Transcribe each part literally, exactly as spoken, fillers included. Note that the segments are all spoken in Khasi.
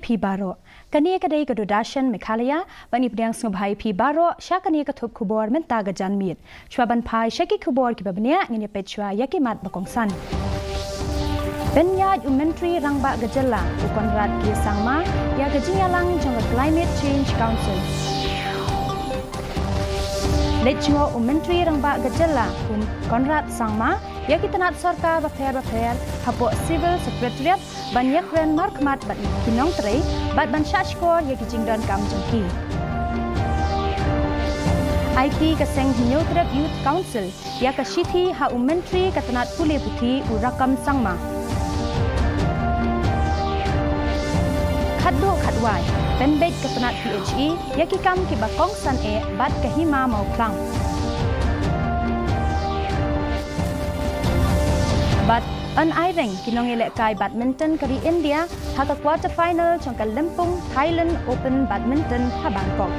Phi baroh. Kane ka dei ka Doordarshan Meghalaya, ba ngi pdiang sngewbha ïa phi baroh sha kane ka thup khubor mynta ka janmiet. Shuwa ban phai sha ki khubor kiba bniah, ngin ïa peit shuwa ïa ki mat ba kongsan. Pynïaid u Myntri Rangbah ka Jylla u Conrad K Sangma ïa ka jingïalang jong ka Climate Change Council. Leit jngoh u Myntri Rangbah ka Jylla u Conrad Sangma ïa ki tnat sorkar bapher bapher hapoh Civil Secretariat ban ïakren markhmat bad ki nongtrei bad ban shahshkor ïa ki jingdonkam jong ki. Aiti ka seng Hynñiewtrep Youth Council ïa ka shithi ha u Myntri ka tnat pule puthi u Rakkam Sangma. Khatduh khatwai, pynbeit ka tnat P H E ïa ki kam kiba kongsan eh bad ka Hima Mawphlang. Bad yn aireng ki nongïalehkai badminton ka ri India ha ka quarter final jong ka Lympung Thailand Open Badminton ha Bangkok.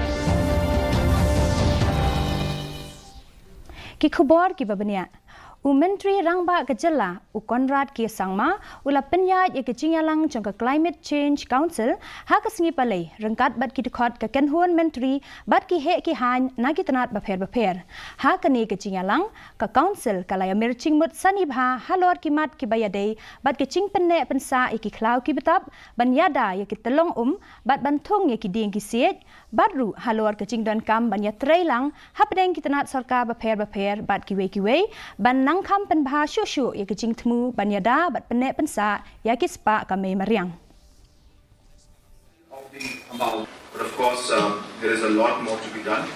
Ki khubor kiba bniah. U Myntri Rangbah ka Jylla u Conrad K Sangma u la pynïaid ïa ka jingïalang jong ka Climate Change Council ha ka sngi Palei ryngkat bad ki dkhot ka kynhun myntri bad ki heh ki haiñ na ki tnat bapher bapher. Ha kane ka jingïalang, ka Council ka la ïamir jingmut sani bha halor ki mat kiba ïadei bad ka jingpynneh pynsah ïa ki khlaw ki btap, ban ïada ïa ki tyllong um bad ban thung ïa ki dieng ki siej, bad ruh halor ka jingdonkam ban ïatreilang hapdeng ki tnat sorkar bapher bapher bad kiwei kiwei ban nang kham pynbha shuh shuh ïa ka jingthmu ban ïada bad pynneh pynsah ïa ki spah kamei mariang. Of the amount, but of course, um, there is a lot more to be done.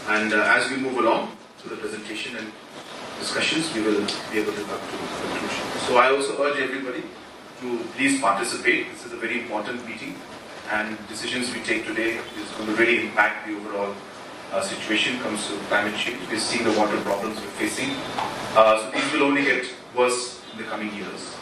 And uh, as we move along through the presentation and discussions, we will be able to come to a conclusion. So I also urge everybody to please participate. This is a very important meeting, and decisions we take today is going to really impact the overall uh, situation comes to climate change. We're seeing the water problems we're facing. Uh, so these will only get worse in the coming years.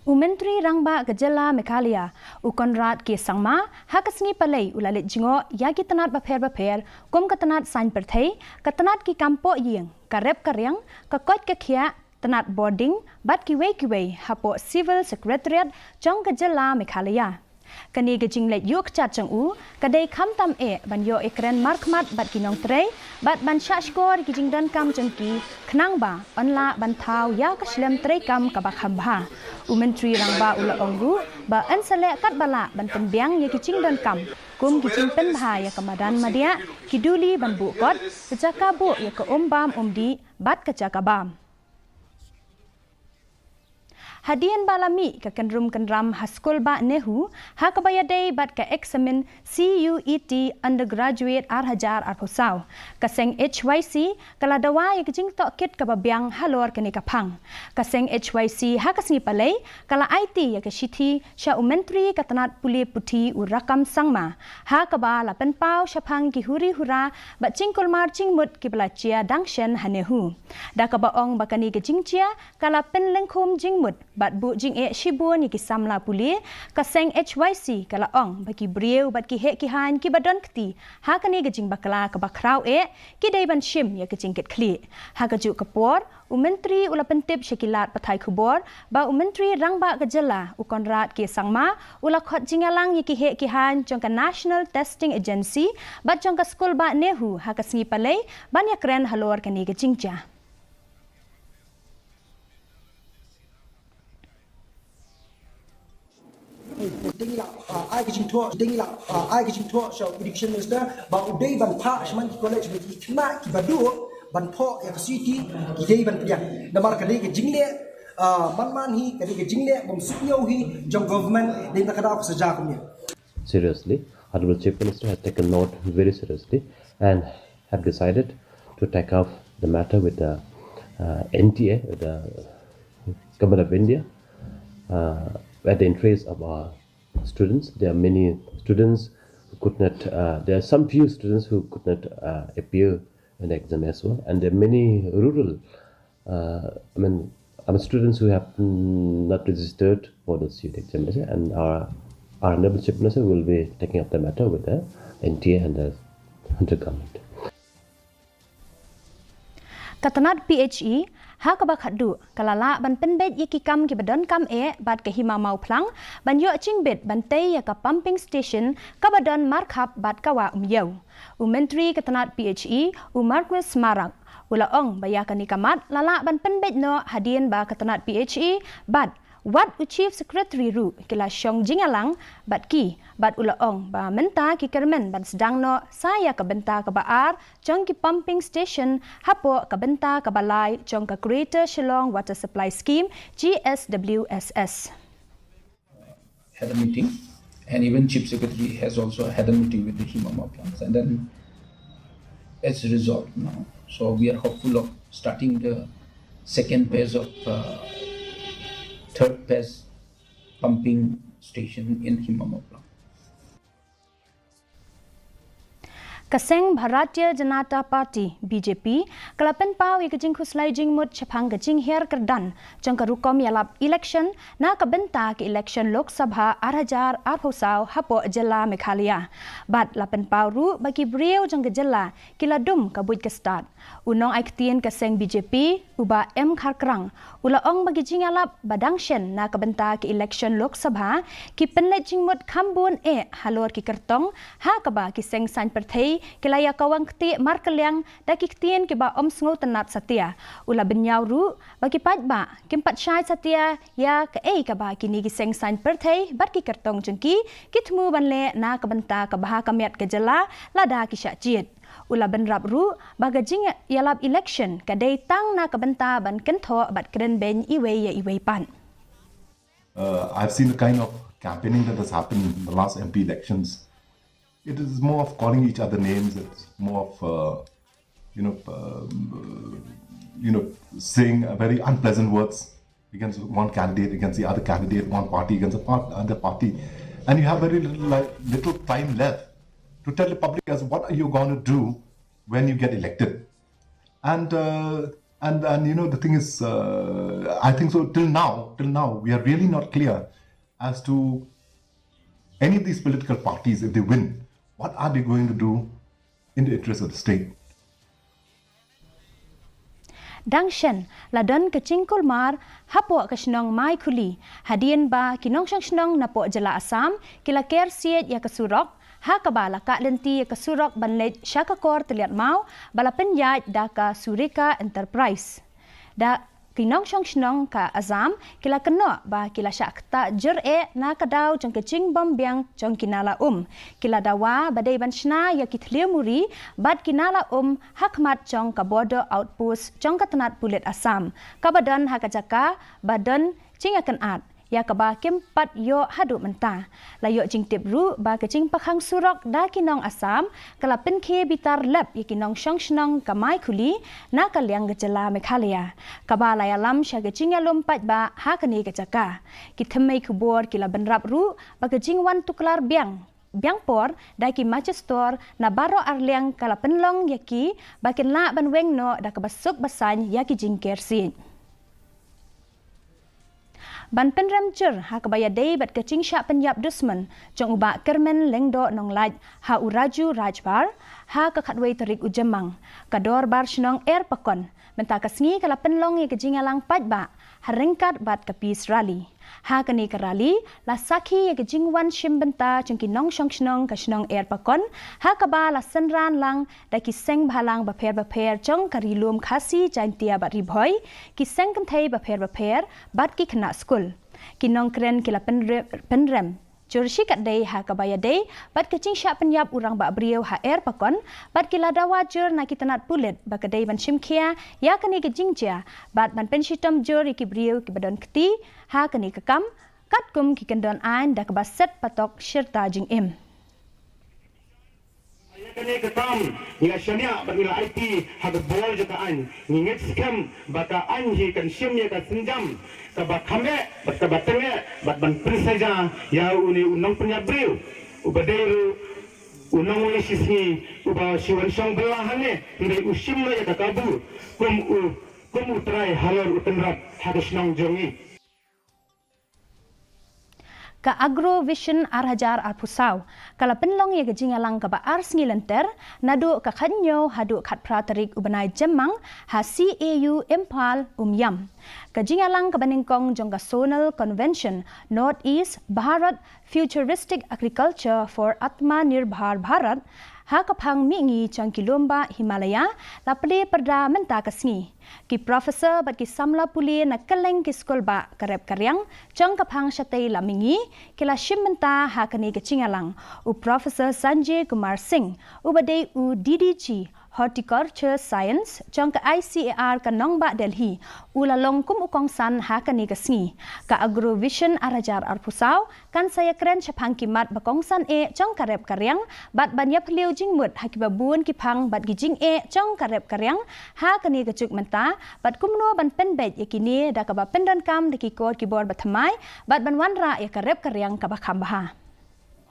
U Myntri Rangbah ka Jylla Meghalaya u Conrad K Sangma ha ka sngi Palei u la leit jngoh ïa ki tnat bapher bapher kum ka tnat saiñ pyrthei, ka tnat ki kam poh ïing, ka rep ka riang, ka koit ka khiah, tnat bording bad kiwei kiwei hapoh Civil Secretariat jong ka Jylla Meghalaya. Kane ka jingleit ïuh kjat jong u ka dei khamtam eh ban ïoh ïakren markhmat bad ki nongtrei bad ban shahshkor ïa ki jingdonkam jong ki khnang ba yn lah ban thaw ïa ka shlem treikam kaba kham bha. U Myntri Rangbah u la ong ruh ba yn sa leh katba lah ban pynbiang ïa ki jingdonkam kum ki jingpynbha ïa ka madan madiah, ki duli ban buh kot, ka jaka buh ïa ka um bam um dih bad ka jaka bam. Hadien ba la mih ka kynrum kynram ha skul bah NEHU ha kaba ïadei bad ka eksamin C U E T Undergraduate ar hajar arphew saw, ka seng H Y C ka la dawa ïa ka jingtohkit kaba biang halor kane ka phang. Ka seng H Y C ha ka sngi Palei ka la aiti ïa ka shithi sha u Myntri ka tnat pule puthi u Rakkam Sangma, ha kaba la pynpaw shaphang ki huri hura bad jingkulmar jingmut kiba la jia dang shen ha NEHU, da kaba ong ba kane ka jingjia ka la pynlyngkhum jingmut bad buh jingeh shibun ïa ki samla pule. Ka seng H Y C ka la ong ba ki briew bad ki heh ki haiñ kiba don kti ha kane ka jingbakla kaba khraw eh ki dei ban shim ïa ka jingkitkhlieh. Ha kajuh ka por, u Myntri u la pyntip sha ki lad pathai khubor ba u Myntri Rangbah ka Jylla u Conrad K Sangma u la khot jingïalang ïa ki heh ki haiñ jong ka National Testing Agency bad jong ka skul bah NEHU ha ka sngi Palei ban ïakren halor kane ka jingjia. Dei ngi la ai ka jingthoh, dei ngi la ai ka jingthoh sha u Education Minister ba u dei ban phah shaman ki college ba ki khynnah kiba duh ban phoh ïa ka C U E T ki dei ban pdiang. Namar ka dei ka jingleh man man hi, ka dei ka jingleh bym suk ñiew hi jong government, dei na ka daw ka saja kumne. Seriously. Honorable Chief Minister has taken note very seriously and have decided to take up the matter with the uh, N T A, with the Government of India, uh, at the interest of our students. There are many students who could not, uh, there are some few students who could not uh, appear in the exam as well, and there are many rural uh, I mean, I mean, students who have not registered for the C U E T examination and our, our Honorable Chief Minister will be taking up the matter with the N T A and the central government. Ka tnat P H E Ha kaba khatduh, ka la lah ban pynbeit ïa ki kam kiba donkam eh bad ka Hima Mawphlang ban ïoh jingbit ban tei ïa ka pumping station kaba don markhap bad ka Wah Umïew. U Myntri ka tnat P H E, u Marcuise Marak, u la ong ba ïa kane ka mat la lah ban pynbeit noh hadien ba ka tnat P H E bad wat u Chief Secretary ruh ki la shong jingïalang bad ki, bad u la ong ba mynta ki kyrmen ban sdang noh sa ïa ka bynta kaba ar jong ki pumping station hapoh ka bynta kaba lai jong ka Greater Shillong Water Supply Scheme, G S W S S. Had a meeting, and even Chief Secretary has also had a meeting with the Hima Mawphlang. And then it's resolved now. So we are hopeful of starting the second phase of uh, third phase pumping station in Hima Mawphlang. Ka seng Bharatiya Janata Party, B J P, ka la pynpaw ïa ka jingkhuslai jingmut shaphang ka jinghiar kyrdan jong ka rukom ïalap election na ka bynta ka election Lok Sabha ar hajar arphew saw hapoh jylla Meghalaya. Bad la pynpaw ruh ba ki briew jong ka jylla ki la dum ka buit ka stad. U nongai ktien ka seng B J P, u Bah M Kharkrang, u la ong ba ki jingïalap ba dang shen na ka bynta ka election Lok Sabha ki pynleit jingmut kham bun eh halor ki kyrtong, ha kaba ki seng saiñ pyrthei ki la ïa kawang ktieh markylliang da ki ktien kiba ym sngewtynnat satia. U la bynñiaw ruh ba ki paidbah kim pat shai satia ïa kaei kaba kine ki seng saiñ pyrthei bad ki kyrtong jong ki ki thmu ban leh na ka bynta ka bha ka miat ka jylla lada ki shah jied. U la bynrap ruh ba ka jingïalap election ka dei tang na ka bynta ban kynthoh bad kren beiñ iwei ïa iwei pat. Uh, I've seen the kind of campaigning that has happened in the last M P elections. It is more of calling each other names. It's more of, uh, you know, um, uh, you know, saying uh, very unpleasant words against one candidate, against the other candidate, one party against the part, other party, and you have very little, like, little time left to tell the public as what are you going to do when you get elected. And uh, and and you know, the thing is, uh, I think so till now, till now we are really not clear as to any of these political parties, if they win, what are they going to do in the interest of the state? Dang shen la don ka jingkulmar hapoh ka shnong Maikhuli hadien ba ki nongshong shnong napoh jylla Assam ki la ker siej ïa ka surok, ha kaba la kah lynti ïa ka surok ban leit sha ka kor Tylliat Maw ba la pynïaid da ka Surika Enterprise. Da ki nongshong shnong ka Assam ki la kynnoh ba ki la shah ktah jur eh na ka daw jong ka jingbym biang jong ki nala um. Ki la dawa ba dei ban shna ïa ki thliew muri bad ki nala um ha khmat jong ka border outpost jong ka tnat pulit Assam kaba don ha ka jaka ba don jingïakynad ïa kaba kim pat ïoh haduh mynta. La ïoh jingtip ruh ba ka jingpyrkhang surok da ki nong Assam ka la pynkhie bitar lep ïa ki nongshong shnong ka Maikhuli na ka liang ka jylla Meghalaya, kaba la ïalam sha ka jingïalum paidbah ha kane ka jaka. Ki thymmei khubor ki la bynrap ruh ba ka jingwan tuklar biang biang por da ki magistor na baroh arliang ka la pynlong ïa ki ba kin lah ban weng noh da kaba suk ba saiñ ïa ki jingker siej. Ban pynrem jur ha kaba ïadei bad ka jingshah pynïap dusmon jong u Bah Kyrmen Lyngdoh Nonglait ha u Raju Rajbar ha ka khatwei tarik u Jymmang, ka Dorbar Shnong Erpakon mynta ka sngi ka la pynlong ïa ka jingïalang paidbah ha ryngkat bad ka Peace Rally. Ha kane ka rally la sakhi ïa ka jingwan shim bynta jong ki nongshong shnong ka shnong Erpakon, ha kaba la synran lang da ki seng bhalang bapher bapher jong ka Ri Lum Khasi, Jaintia bad Ri Bhoi, ki seng kynthei bapher bapher bad ki khynnah skul. Ki nongkren ki la pynre- pynrem jur shi katdei ha kaba ïadei bad ka jingshah pynïap u rangbah briew ha Erpakon bad ki la dawa jur na ki tnat pulit ba ka dei ban shim khia ïa kane ka jingjia bad ban pynshitom jur ïa ki briew kiba don kti ha kane ka kam, katkum ki kyndon aiñ da kaba set patok shirta jingim. Ïa kane ka kam ngi la shaniah bad ngi la aiti ha ka bor jong ka aiñ. Ngi ngeit skhem ba ka aiñ hi kan shim ïa ka sienjam kaba kham eh bad kaba tyngeh bad ban pynsaja ïa une u nongpynïap briew uba dei ruh u nongwei shisngi uba shu wan shong bylla hangne, hynrei u shim noh ïa ka kabu kum u kum u trai halor u tynrap ha ka shnong jong ngi. Ka Agro Vision ar hajar arphew saw ka la pynlong ïa ka jingïalang kaba ar sngi lynter, naduh ka khathynñiew haduh khatphra tarik u bnai Jymmang, ha C A U Imphal, Umiam. Ka jingïalang kaba nyngkong jong ka Zonal Convention North East Bharat Futuristic Agriculture for Atmanirbhar Bharat, ha ka phang mihngi jong ki lum bah Himalaya, la plie pyrda mynta ka sngi. Ki professor bad ki samla pule na kylleng ki skul bah ka rep ka riang jong ka phang shatei lam mihngi ki la shim bynta ha kane ka jingïalang. U Professor Sanjay Kumar Singh, uba dei u D D G Horticulture Science jong ka I C A R ka nongbah Delhi, u la long kum u kongsan ha kane ka sngi. Ka Agro Vision ar hajar arphew saw kan sa ïakren shaphang ki mat ba kongsan eh jong ka rep ka riang, bad ban ïaphylliew jingmut ha kiba bun ki phang bad ki jingeh jong ka rep ka riang ha kane ka juk mynta, bad kumno ban pynbeit ïa kine da kaba pyndonkam da ki kor ki bor bathymmai, bad ban wanrah ïa ka rep ka riang kaba kham bha.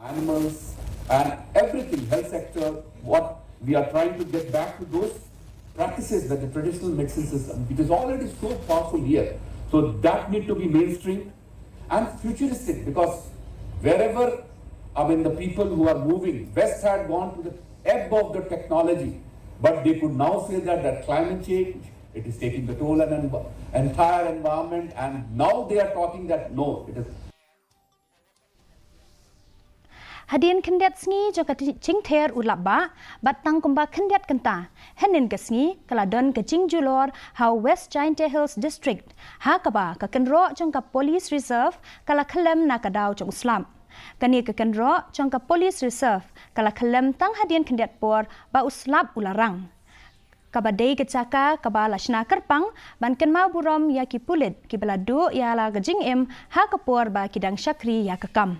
Animals and everything, health sector, what we are trying to get back to those practices that the traditional medicine system, which is already so powerful here. So that need to be mainstream and futuristic, because wherever, I mean, the people who are moving, West had gone to the ebb of the technology, but they could now say that, that climate change, it is taking the toll on an env-, entire environment, and now they are talking that no, it is Hadien khyndiat sngi jong ka ti-, jingther u lap bah, bad tang kumba khyndiat kynta, hynnin ka sngi ka la don ka jingjulor ha West Jaintia Hills District, ha kaba ka kynroh jong ka Police Reserve ka la khyllem na ka daw jong u slap. Kane ka kynroh jong ka Police Reserve ka la khyllem tang hadien khyndiat por ba u slap u la rang. Kaba dei ka jaka kaba la shna kyrpang ban kynmaw burom ïa ki pulit kiba la duh ïa la ka jingim ha ka por ba ki dang shakri ïa ka kam.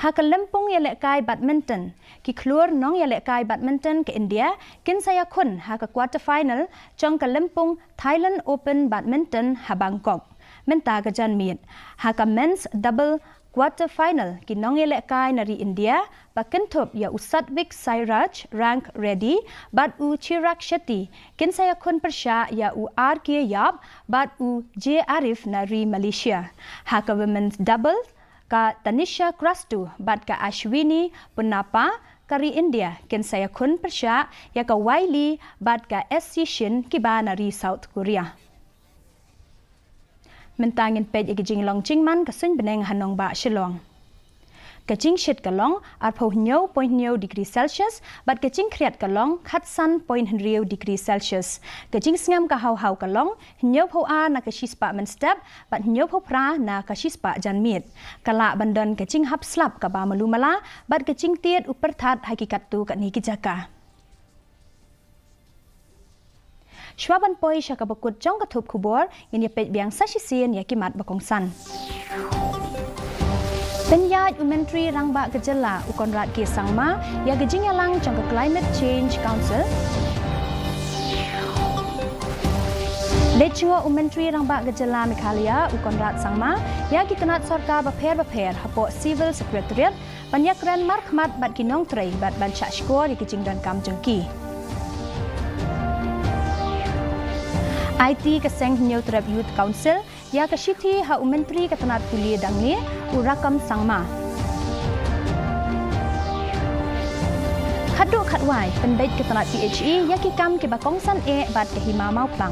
Ha ka lympung ïalehkai badminton, ki khlur nongïalehkai badminton ka India kin sa ïakhun ha ka quarter final jong ka lympung Thailand Open Badminton ha Bangkok mynta ka janmiet. Ha ka men's double quarter final, ki nongïalehkai na ri India ba kynthup ïa u Satwik Sairaj Rank Reddy bad u Chirag Shetty kin sa ïakhun pyrshah ïa u R K Yap bad u J Arif na ri Malaysia. Ha ka women's double, ka Tanisha Krastu bad ka Ashwini Ponnappa ka ri India kin sa ïakhun pyrshah ïa ka Wai Lee bad ka S C Shin kiba na ri South Korea. Mynta ngin peit ïa ka jinglong jingman ka suiñ bneng ha nongbah Shillong. Ka jingshit ka long arphew hynñiew point hynñiew degree Celsius, bad ka jingkhriat ka long khatsan point hynriew degree Celsius. Ka jingsngem ka haw haw ka long hynñiewphew ar na ka shispah mynstep, bad hynñiewphew phra na ka shispah janmiet. Ka lah ban don ka jinghap slap kaba malu mala, bad ka jingtied u pyrthat ha ki katto katne ki jaka. Shwa ban poi sha kaba kut jong ka thup khubor, ngin ïa peit biang sa shisien ïa ki mat ba kongsan. Pynïaid u Myntri Rangbah ka Jylla u Conrad K Sangma ïa ka jingïalang jong ka Climate Change Council. Leit jngoh u Myntri Rangbah ka Jylla Meghalaya u Conrad Sangma ïa ki tnat sorkar bapher bapher hapoh Civil Secretariat ban ïakren markhmat bad ki nongtrei bad ban shah shkor ïa ki jingdonkam jong ki. Aiti ka seng Hynñiewtrep Youth Council ïa ka shithi ha u Myntri ka tnat pule dang ne, u Rakkam Sangma. Khatduh khatwai, pynbeit ka tnat P H E ïa ki kam kiba kongsan eh bad ka hima mawphlang.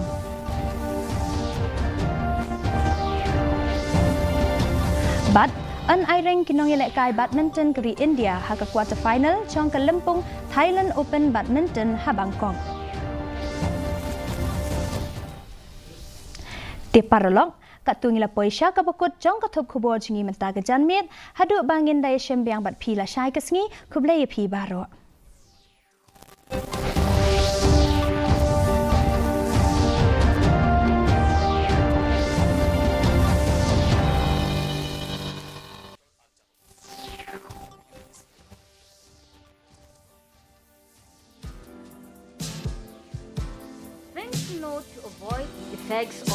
Bad yn aireng ki nongïalehkai badminton ka ri India ha ka quarter final jong ka lympung Thailand Open Badminton ha Bangkok. Te paralok, katto ngi la poi sha kaba kut jong ka thup khubor jong ngi mynta ka janmiet, haduh ba ngin da ïashem biang bad phi lashai ka sngi, khublei ïa phi baroh. Drink Sino to avoid the effects of